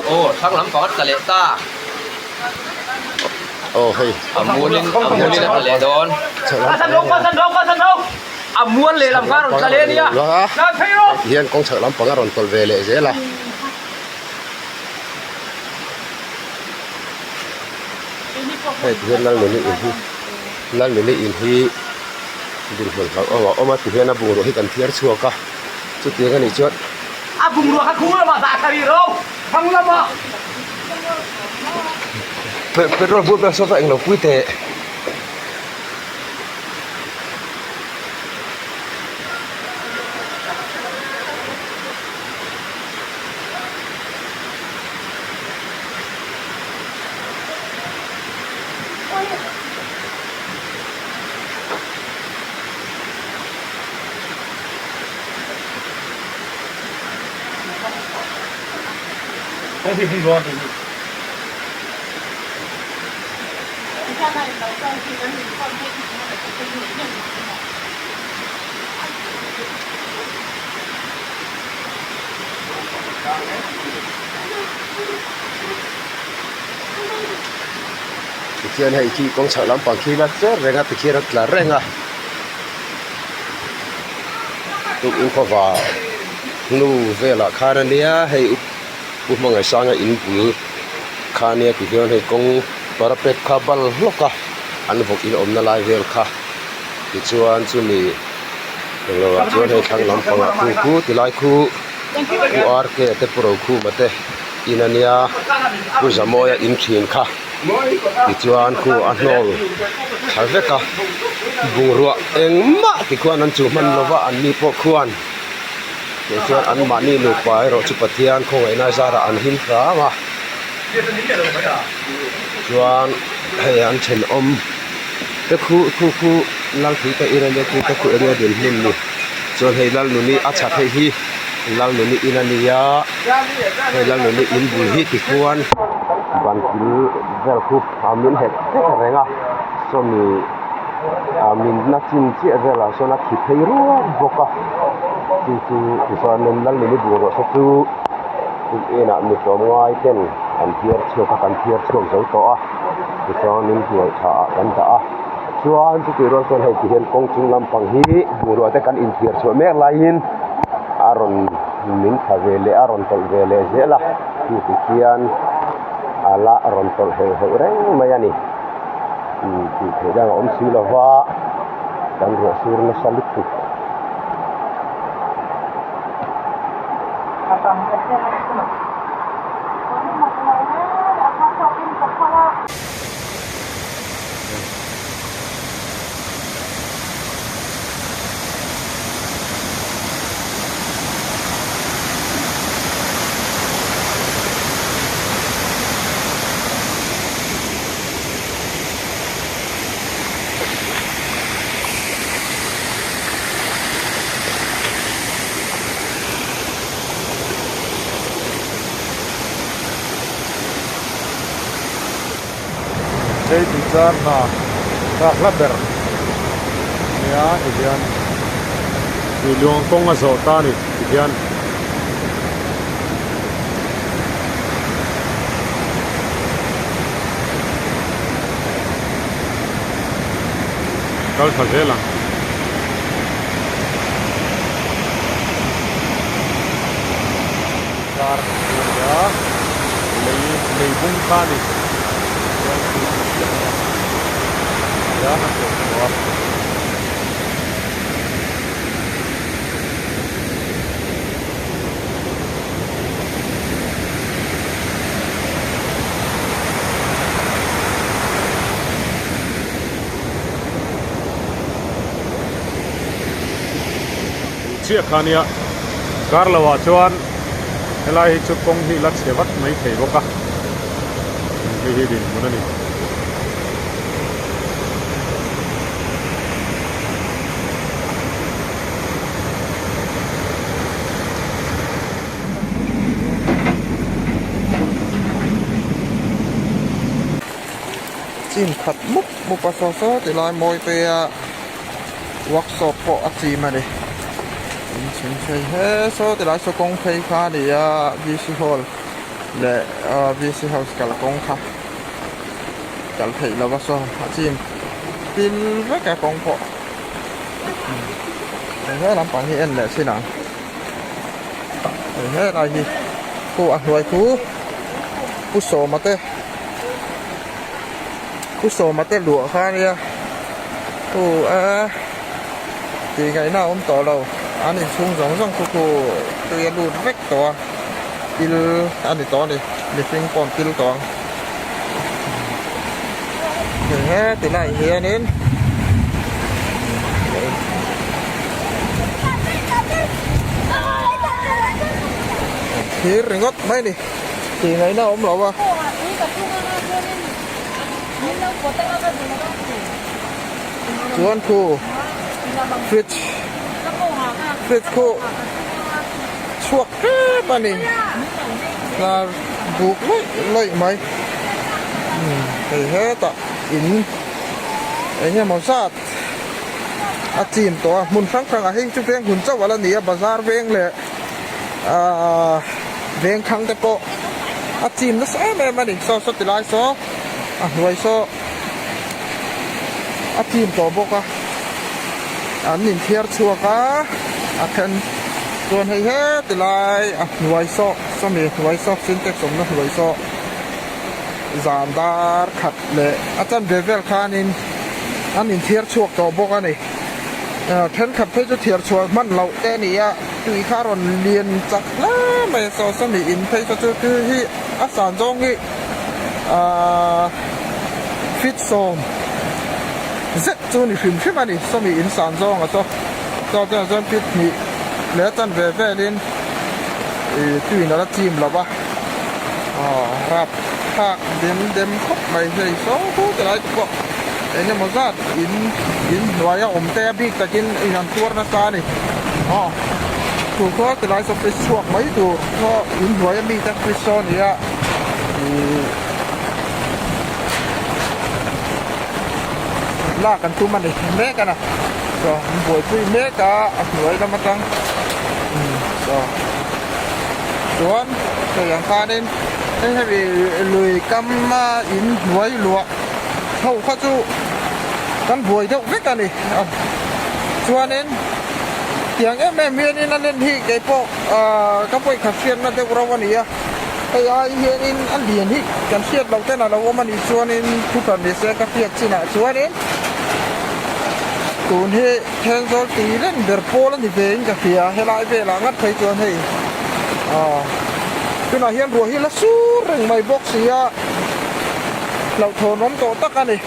Aw thlang lam pakhat tla leh ta. Aw hei. A mualin a mualin a tla leh dawn. A mual leh lam kha a rawn tla leh a nia. Hian kawng chhak lampang a rawn tawlh ve leh zel a. Hei tihian Lalnuni in hi Lalnuni in hi dinhmun hlauhawm a awm a tihian a bungrua hi kan thiar chhuak a chutiang anih chuan A bungrua kha khung lamah dah thla rih ro thlang lamah. Petrol bur vel saw chu englo pui teh. Tikhian hei khi kawng chhak lampang khi la cher reng a tikhian a tla reng a tukin khawva hnu velah khan a nia hei pu hmangaihsanga in bul kha a nia tihian hei kawng parapet kha bal hlawk a an vawk in awmna lai vel kha tichuan chumi englo ah chuan hei thlang lampangah khu khu tilai khu pu R K te pu Rokhuma te in a nia pu Zamawia in thin kha tichuan khu a hnawl thla vek a bungrua engmah tikhuan an chuh hman lova an ni pawh khuan tichuan an mahni nupa erawh chu Pathian khawngaihna zarah an him hram a chuan hei an thenawm te khu khu khu Lalthuite in a nia khu te khu enge dinhmun ni chuan hei Lalnuni a chhat hei hi Lalnuni in a nia hei Lalnuni in bul hi tikhuan ban kil vel khu a min het vek reng a sawmi ah min na chin chiah velah sawn a khi phei ruak bawk a chu chu tichuanin Lalnuni bungrua te chu inah mi tlawmngai ten an phiar chhuak a kan phiar chhuak zo tawh a tichuanin hnuai tha ah kan dah a chuan chutih rual chuan hei ti hian kawng chung lampang hi bungrua te kan inthiar chhuah mek laiin a rawn min thla ve leh a rawn tawlh ve leh zel a chu ti khian a la rawn tawlh heuh heuh reng mai a ni tih theih dang a awm si lo va kan ruah sur nasa lutuk. Hei tuichar hna tlak hla ber nia tihian tuiluang kawng a zawh ta a ni tihian. Kal tha zel ang. Car chu a ni a, lei lei bung kha a ni. Chuan tui an siam mai a, tihian a tlawh chhuah a. Chiah kha nia kar lo ah chuan helai hi chu kawng hi la chhe vat mai thei bawk a hei hi dinhmun a ni. Chin khat mup mup a saw saw ti lai mawi te a workshop pawh a chim a ni in chhun phei he saw ti lai saw kawng phei kha a ni a V C hall leh V C house kalkawng kha kal theih lova saw a chim pil vek a kawng pawh. Hei he lampang hi en leh chin ang hei helai hi khu a hnuai khu pu sawma te pu sawma te luah kha ania khu a tih ngaihna a awm tawh lo an inchhung zawng zawng khu khu tui a lut vek tawh a pil a ni tawh a ni mihring pawh an pil tawh ang. Hei heti lai hianin thir ringawt mai a ni tih ngaihna a awm lo a. Chuan khu fridge fridge khu chhuak tep a ni tlar buk laih laih mai hei hetah in eng emaw zat a chim tawh a hmun hrang hrang ah hei chu veng hun chauh a la ni a bazar veng leh ahh veng thlang te pawh a chim nasa em em a ni saw saw ti lai saw a hnuai saw a chim tawh bawk a an inthiar chhuak a a then chuan hei heti lai a hnuai saw sawmi hnuai saw sintex awmna hnuai saw zan dar khat leh a chanve vel khanin an inthiar chhuak tawh bawk a ni thenkhat phei chu thiar chhuah hman loh te a ni a tui kha a rawn lian chak hle mai a saw sawmi in phei saw chu tui hi a san zawng hi ahh feet sawm zet chu ni hrim hrim a ni sawmi in san zawng a saw chaw chuan chuan feet hnih leh a chanve velin ih tuiin a la chim lo va aw rap thlak dem dem khawp mai hei saw hu ti lai te pawh eng emaw zat in in hnuai a awm te a bik takin in an tuar nasa a ni aw chu khaw ti lai saw fridge chhuak mai tur khaw in hnuai ami te fridge saw a ni a ihh lak an tum a ni mek a na saw an buaipui mek a a hnuai lam atang umm saw chuan hei ang khanin hei hemi lui kam a in hnuai luah ho kha chu kan buai deuh vek a ni chuanin tiang em em hianin a len hi keipawh ahh ka pawikhat hriatna deuh rauh a ni a hei ai hianin a lian hi kan hriat loh ten a lo awm a nih chuanin thu hran ni se ka hriat chinah chuanin tun hi Thenzawl tui reng ber pawl a ni ve in ka hria helai velah ngat phei chuan hei aw tunah hian ruah hi la sur reng mai bawk si a hlauhthawn awm tawh tak a ni.